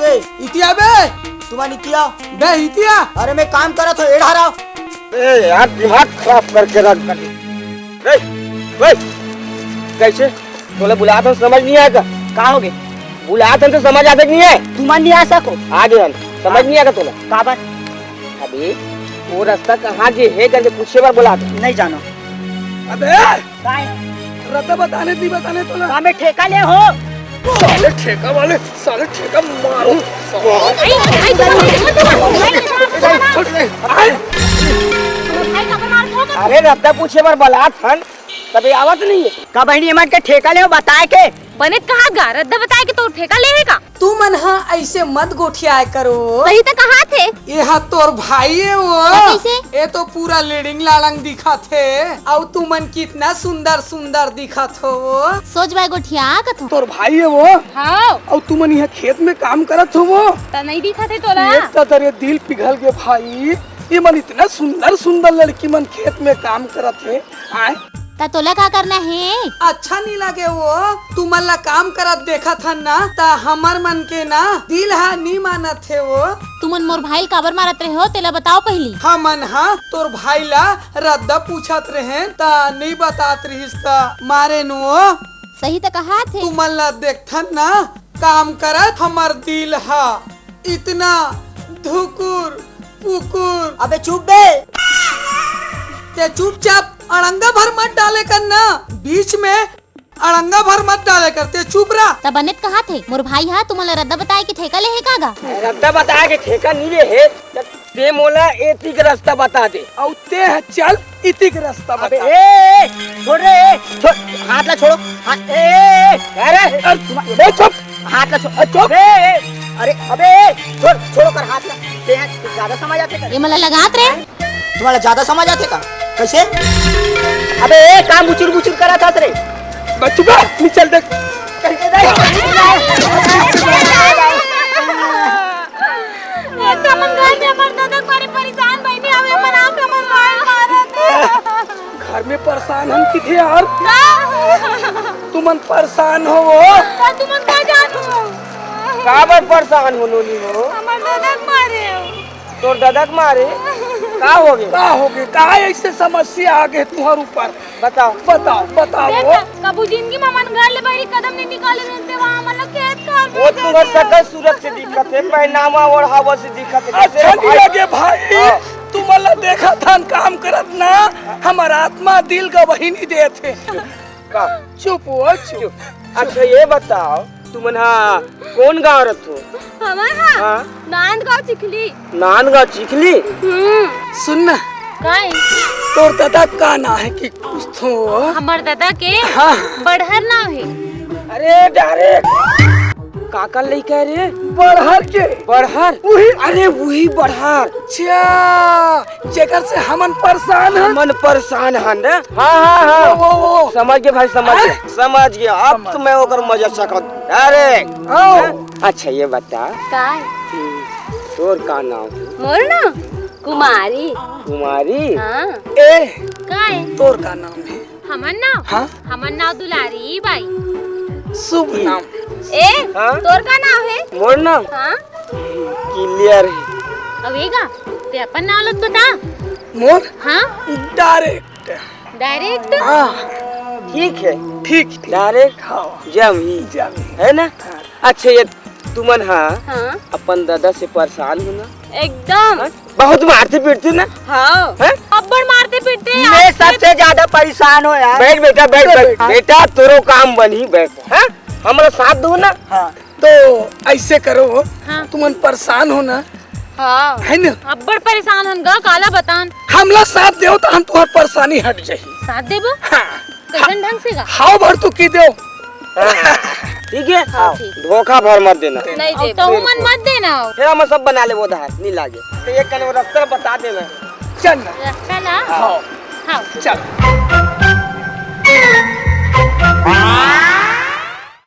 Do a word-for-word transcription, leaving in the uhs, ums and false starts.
ए, इतिया बे। तुमन इतिया। बे इतिया। अरे मैं काम करत हो, एड़ा रहा। ए यार, दिमाग खराब करके रख दे। ए, ए, कैसे? तोला बुलात हन, समझ नहीं आय का? का होगे? बुलात हन तो समझ आथे कि नहीं आय? तुमन नहीं आ सको। आगे हन, समझ नहीं आय का तोला? काबर? अबे, वो रस्ता कहाँ गे हे करके पूछे बर बुलात हन। नहीं जानो। अबे! काय? रद्दा बताने दी बताने तोला। का मैं ठेका ले हो? साले ठेका वाले, साले ठेका मारो। आई, आई, आई, आई, आई, आई, आई, आई, आई, आई, अरे रद्दा पूछे बर बुलात हन, तबे आवत नहीं है। का बहिनी एमन के ठेका ले हो बताए के? बने कहा गा, रद्दा बताए के तो ठेका ले हे का? तुमन हा ऐसे मत गोठियाए करो। सही तो कहा थे। ये हा तोर भाई है वो। तो कैसे? ये तो पूरा लेडिंग लाड़ंग दिखत हे। अउ तुमन कितना सुंदर सुंदर दिखत हो वो। सोच बाय गोठिया कथो। तोर भाई है वो। हाँ। अउ तुमन यहाँ खेत में काम करत हो वो। त नहीं दिखत हे तोला। ये तो तेरे दिल पिघल गए भाई। ये मन इतना सुंदर सुंदर लड़की मन खेत में काम करत हे। आय। त तोला का करना हे? अच्छा नी लगे वो, तुमन ला काम करत देखत हन ना, त हमर मन के ना दिल हा नी मानत हे वो। तुमन मोर भाई ल काबर मारत रहे हो, तेला बताओ पहिली। हमन हा तोर भाई ला रद्दा पूछत रहेन, त नी बतात रिहिस त मारेन वो। सही त कहा थे। तुमन ला देखथन ना, काम करत हमर दिल हा इतना धुकुर पुकुर। अबे चुप बे। ते चुपचाप अड़ंगा भर मत डाले कर ना, बीच में अड़ंगा भर मत डाले कर, ते चुप रहा। त बने त कहा थे, मोर भाई हा तुमन ला रद्दा बताए के ठेका ले हे का गा? रद्दा बताए के ठेका नी ले हे, त ते मोला एती के रस्ता बता दे। अउ ते ह चल इतिक रस्ता अबे, बता। ए, ए, छोड़ रे, ए, छोड़, हाथ ला छोड़ो, हाथ, ए, ए, ए, अरे, अरे, तुम, ए, चुप। हाथ ला छोड़, ए, चुप। ए, ए, अरे, अबे, ए, छोड़, छोड़ो कर हाथ ला। ते हैं, कुछ ज्यादा समझ आते कर। ये मला लगात रे। तुम्हारा ज्यादा समझ आते का? कैसे? अबे, ए, काम बुचुर बुचुर करा था रे। बच्चू बा, नी चल देख। कहीं के नहीं। ए, हमन घर में हमर ददा के मारे परेशान बहिनी हवे, हमन आके हमर भाई मारत हे। घर में परेशान हम किथे यार? का? तुमन परेशान हो वो? का तुमन का जान हो? का बर परेशान हो नोनी हो? हमर ददा के मारे हो। तोर ददा के मारे? का हो गए? का हो गए? का ऐसे समस्या आ गए तुम्हारे ऊपर? बताओ। बताओ, बताओ। देख, कभू जिंदगी में हमन घर ले बाहरी कदम नहीं निकाले रहते, वहाँ हमन ला खेत खार में वो तुम्हार जाते। सकल सूरत से दिखत हे, पहनावा ओढ़ावा से दिखत हे। अच्छा कैसे नहीं भाई? लगे भाई, हाँ। तुमन ला देखत हन काम करत ना, हमर आत्मा दिल गवाही नहीं देत हे। का? चुप हो, चुप। चुप। अच्छा ये बताओ, तुमन हा कोन गाँव रथो? हमर हा? हाँ। नांदगांव चिखली। नांदगांव चिखली? हम्म। सुन ना। काय? तोर ददा का नाम है कि कुछ तो? हमर ददा के हाँ। बड़हर नाम है। अरे डायरेक्ट काकर लइका रे? बड़हर के। बड़हर? उही। अरे उही बड़हर। अच्छा, जेकर से हमन परेशान हन। हमन परेशान हन रे। हाँ, हाँ, हाँ। वो, वो, वो। समझ गए भाई, समझ गए। हाँ? समझ गया, अब समझ। तो मैं ओकर मजा सकत। अरे, आओ। हाँ? अच्छा, ये बता। काय? कि तोर का नाम है? मोर नाम? कुमारी। कुमारी? हाँ। ए, काय? तोर का नाम है? हमर नाम? हाँ? हमर नाम दुलारी बाई। शुभ नाम। ए, हाँ? तोर का नाम है? मोर नाम? हाँ? क्लियर है। अब एगा, ते अपन नाम लग बता। मोर? हाँ? डायरेक्ट। डायरेक्ट? हाँ। ठीक है। ठीक, ठीक। डायरेक्ट? हाँ। जम ही। जम ही। है ना? हाँ। अच्छा, ये तुमन हाँ, हाँ। अपन दादा से परेशान हो ना? एकदम। हाँ? बहुत मारते पीटते ना? हाँ। हैं? अब्बड़ मारते पीटते हैं। मैं सबसे ज्यादा परेशान हो यार। बैठ बेटा, बैठ, बैठ, बैठ। बेटा, तोरो काम बनी, बैठ। हाँ? हमारा साथ दो ना। हाँ। तो ऐसे करो, हाँ। तुमन परेशान हो ना? हाँ। है ना? अब्बड़ परेशान हन गा, काला बतान। हमला साथ देव तो हम तुम्हार परेशानी हट जाही। साथ देबो? हाँ। कैसन ढंग से गा? हाव भर तू की देव। हाँ, ठीक है? हाँ, ठीक। धोखा भर मत देना। नहीं देबो। तो मन मत देना हो। फिर हम सब बना लेबो उधार, नहीं लागे। तो एक कने रस्ता बता देना। चल ना। रस्ता ना? हाँ। हाँ। चल।